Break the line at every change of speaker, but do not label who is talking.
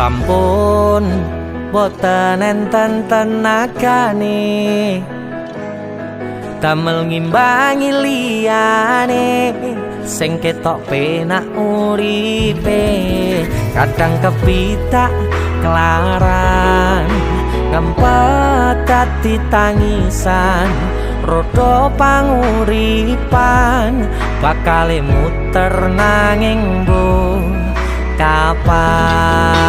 Sampun boten enten tenagane damel ngimbangi liyane sing ketok penak uripe, kadang kepitak kelaran ngempet dadi tangisan. Roda panguripan bakale muter, nanging mbuh kapan.